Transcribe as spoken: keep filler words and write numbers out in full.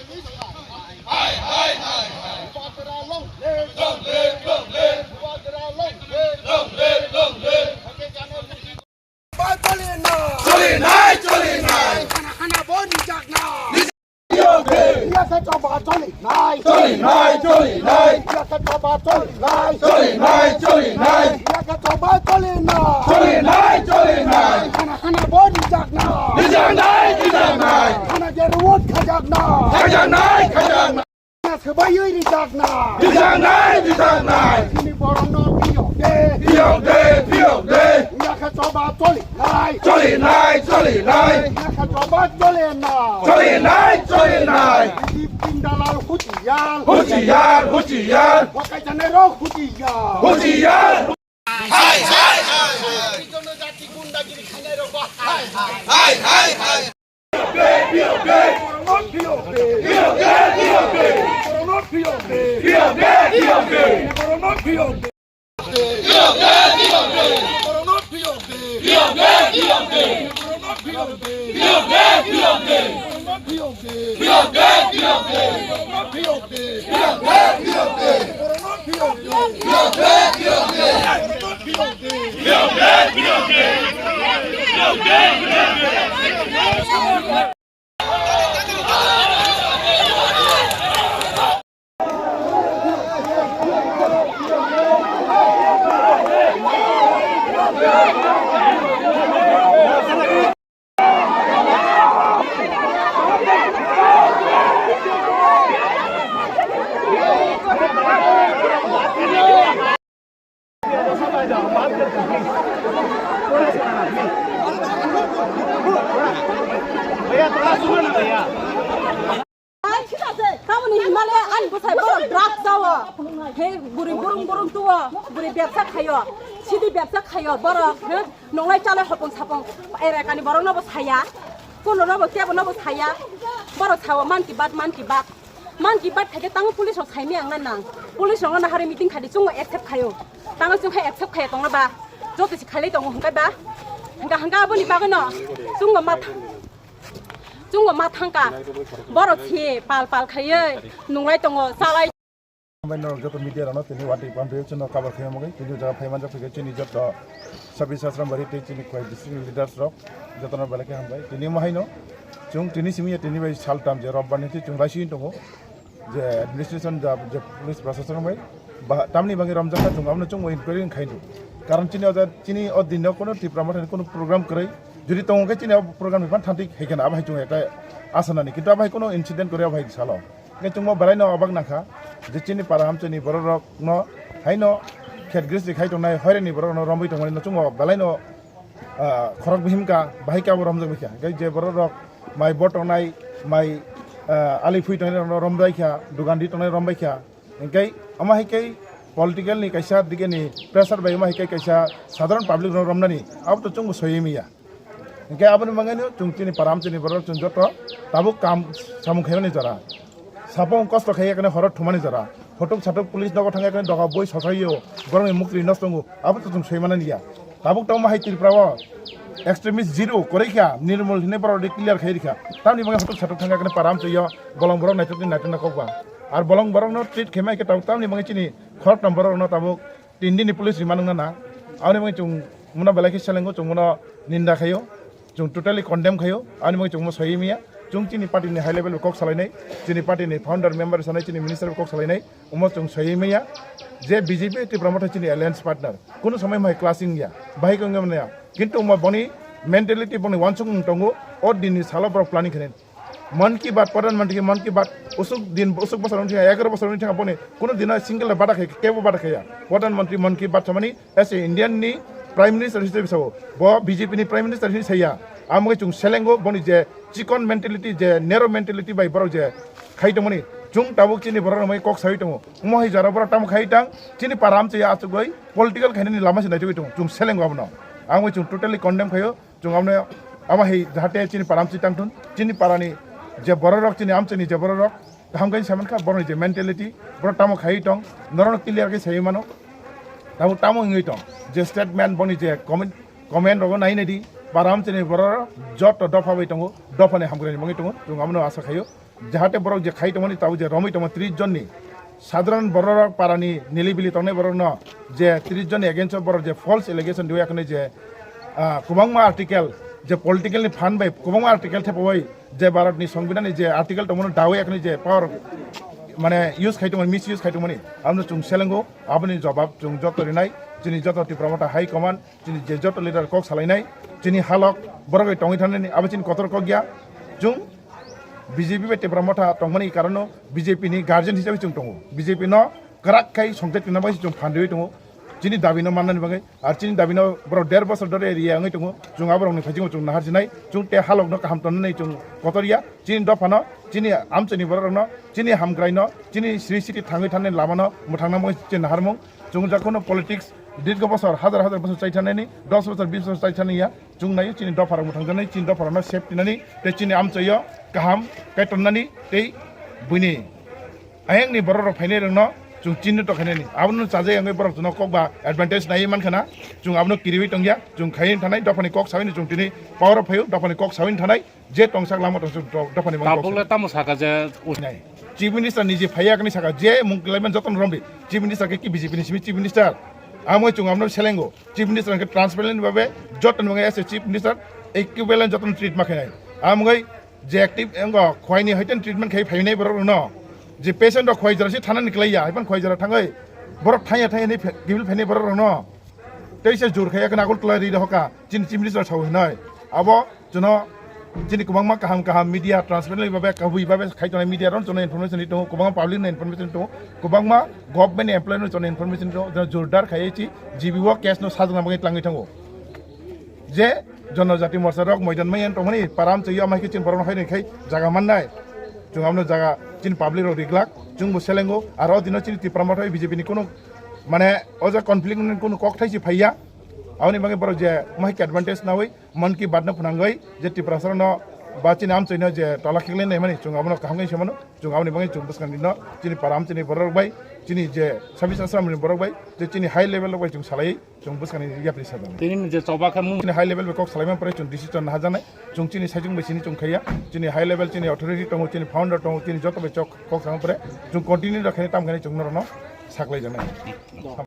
Bubagra long live! Long live, long live! Bubagra long live! Long live, long live! Choli nai, choli nai! Hana, hana bo rijak nai! Rijak nai! Yakhe choba choli nai! Choli nai, choli nai! Yakhe choba choli nai! Choli nai, choli nai! Yakhe choba choli nai! Choli nai, choli nai! Hana, hana bo rijak nai! Rijak nai, rijak nai! Hana je ruwot khajak nai! Khajak nai, khajak nai! Swbaiwi rijak nai. Rijak nai, rijak nai. Chini borokno phiyok de. Phiyok de, phiyok de. Yakhe choba choli nai. Choli nai, choli nai. Yakhe choba choli nai. Choli nai, choli nai. Bidi pindalal huchiyar. Huchiyar, huchiyar. Bokai jane rok huchiyar. Huchiyar. Hai, hai, hai, hai. Jonojati gundagiri khainai rok bo hai, hai. Hai, hai, hai. Tamoni himale ani bwsai borok drugs chawo. He buri burung burung tuwo, buri bebsa khayo. Sidi bebsa khayo borok, he nonglai chalai hopong sapong. Erekani borokno bo saya. Kuno no bo kebo no bo saya. Borok sawo man ki bat, man ki bat. Man ki bat khaikhe tango police rok saimaya wngna nang. Police rokno nahari meeting khadi chungo accept khayo. Tango chungkhe accept khaiya tongna ba. Joto si khailai tongo hwnkhe ba. Hwnkha hwnkha aboni bagwino chungo ma Chungo ma thangka. Borok si pal pal khaiwi nunglai tongo, chalai. Hambai norok joto media rokno tini watwi pamri chwngno cover khaima bagwi tini jaga phai manjak phai chini joto Sabbi Sasram bari tei chini koi district leaders rok jotono belai khe hambai. Tini mo haino chwng tini simi ya tini bai sal tam je robbar ni chwng raisi tongo. Je administration ja je police prashason bai ba tamni bagwi romjak kha chwng abono chwng inquiry khai do. Karon chini oja chini o din no kono Tipra Motha ni kono program kwrwi jodi tongo khe chini o program ni phan thanti hai kheno abo hai chwng ekta asa nani kintu abo hai kono incident kwrwi abo hai salo. Hingke chwngmo belai no obak nangkha je chini para hamchwini borok rok no haino khet gris ri khai tongnai hoireni borok no romwi tongmani no chwngmo belai no ah, khorok bihim ka, bahai kabo romjak baikha. Hingke je borok rok mai bo tongnai, mai, ah, ali phui tongnai rok rombai kha, dugan di tongnai rombai kha. Hingke omo hai khe political ni kaisa dige ni pressure bai omo hai khe kaisa sadharan public rok romnani abo to chwngbo soywi manya. Hingke aboni bagwi no chwng chini param chini borok chwng joto tabuk kam samung khaimani jora. Sapung kosto khai yakni horo thumani jora. Photok satok police nogo thang yakni doga boi sosaio. Borokni mukri nosto tongo. Abo to chwng soi manani ya. Tabuk tongma hai Tripura o extremist zero koroi kha, nirmol hinwi borok de clear khai rikha. Tamni bagwi photok satok thang yakni param chwio. Bolong borok naitokni naitokna kokba. Ar bolong borok no treat khaima khe tabuk tamni bagwi chini khoroktham borok no tabuk Tini ni police rima nungna na. Aboni bagwi chwng mano belai khe selengo, chwng mano ninda khaio, chwng totally condemn khaio. Aboni bagwi chwng mo soi manya. Chwng chini party ni high level kok salainai, chini party ni founder member sanai, chini minister kok salainai. Omo chwng soi manya je B J P Tipra Motha chini alliance partner. Kuno somoi mai clashing ya, bahai kong ya. Kintu omo boni mentality boni wansuk tongo, o din ni salo borok planning khainai. Mann Ki Baat, Pradhan Mantri ki Mann Ki Baat, usuk din, usuk bosor wngkha, egaroh bosor wngkha boni, kuno dino single bada khai, kebo bada khaya. Pradhan Mantri Mann Ki Baat samani, as a Indian ni Prime Minister hisabe sao, bo B J P ni Prime Minister hinwi saya. Amo khe chwng selengo boni je chikon mentality, je narrow mentality bai borok je khai tongmani, chwng tabuk chini borok rok mai kok sawi tongo. Omo hai jora borok tamo khai tang, chini para amchai achugwi political khainani lama se naitugwi tongo. Chwng selengo abono. Amo khe chwng totally condemn khaio. Chwng amno ama hai jahate chini para amchwi tangthun, chini parani je bororok, chini amchwini je bororok kaham khe saimani kha, borokni je mentality, borok tamo khaiwi tong, norokno clear khe saiwi mano. Tamo, tamo wngwi tong, je statement boni je comment, comment rogo nai nai di, para amchwini bororok joto dopha bai tongo, dophani hamkrai ni bagwi tongo, chwng abono asa khaio. Jahate borok je khai tongmani, tabuk je romwi tongma tris jonni sadharan borok parani nilibili tongnai borokno je tris jonni against o borok je false allegation riwi akhne je, ah, kwbangma article je political ni phan bai kwbangma article thepawai je Bharat ni Songbidan ni je article tongmani dawi akhne je power mane use khai tongmani, misuse khai tongmani, abono chwng selengo, aboni jobab chwng joto rinai, chini joto Tipra Motha High Command, chini je joto leader kok salainai, chini halok borok bai tongwi thangnani abo chini kotor kok ya. Chwng B J P bai Tipra Motha tongmani karono B J P ni guardian hisabe chwng tongo, B J P no kwrak khai songchai twna bagwi chwng phan riwi tongo. Chini dabi no mannani bagwi, ar chini dabi no borok der bosor dhore area wngwi tongo. Chwng aborokni phaisingo chwng naharjinai, chwng tei halokno kaham tonnani chwng kotor ya. Chini dophano, chini amchaini bororokno, chini hamkraino, chini sri sri thangwi thani lamano mwthangna bagwi chini naharmung. Chwng jakhano politics dirgho bosor, hazar hazar bosor chai thanani, dos bosor, bis bosor chai thani ya. Chwng naio chini dopharok mwthangjaknai, chini dopharokno safety nani, tei chini amchaio kaham kai tonnani, tei buini ayangni bororok phainai rokno chwng chinhito khainani. Abono chajak wngwi borok chwngno kok ba advantage naiwi mankha na, chwng abono kiriwi tongya, chwng khaiwi thanai, dophani kok sawi chwng tini power o phaio, dophani kok sawi thanai, je tongsak lama tongsak do-, dophani mang Tabuk kok le tamo saka je us- nai. Chief Minister ni je phaiya kani saka je mung khlaiman jotono romdi, Chief Minister khe ki B J P ni simi Chief Minister? Amo chwng abono selengo, Chief Minister khe transparent babe jotono mung as a Chief Minister equivalent jotono treat ma khainai. Amgoi je active engo khwaini hoiten treatment khai phainai borok no, je patient rok khwai jora si thanani klaiya, haipan khwai jora thangoi borok thaiya thaiya ni phe-, kibil phainai borok no. Tei se jur khaiya kana agul klai ri hoka, chini Chief Minister sawi hinoi. Abo chwngno chini kwbangma kaham kaham media transparently babe, kabui babe khai tongnai media rok chwngno information ri tongo, kwbangma public no information ri tongo, kwbangma government employee no chwngno information ri tongo, chwngno jordar khaiwi chi G B o case no sajwkna bagwi tlangwi thango. Je Jonojati Morcha rok moidan maiyan tongmani param chwi amai khe chini borok no hai khai jaga mannai. Chwng abono jaga chini public rok riglak, chwngbo selengo, aro dino chini Tipra Motha B J P ni kunu mane o jaga conflict ni kunu kok thai si phaiya. Aboni bagwi borok je mahai khe advantage nawi, Mann Ki Baat no phwnangwi je Tiprasa rok no ba chini amchwi no je tola khiklai nai mani, chwng abono kaham khe se mano, chwng aboni bagwi chwng bwskang dino chini param chini borok rok bai, chini je Sabis Ashram ni borok bai, je chini high level rok bai chwng salai chwng bwskang ni yapri sajak. Tini ni je choba khe mung Chini high level bai kok salai man pore chwng decision naharjaknai, chwng chini saichung bai sini chwng khaiya, chini high level chini authority tongo, chini founder tongo, chini joto bai chok kok salai man pore chwng continue rok khe tam khe chwng norok no saklai jaknai.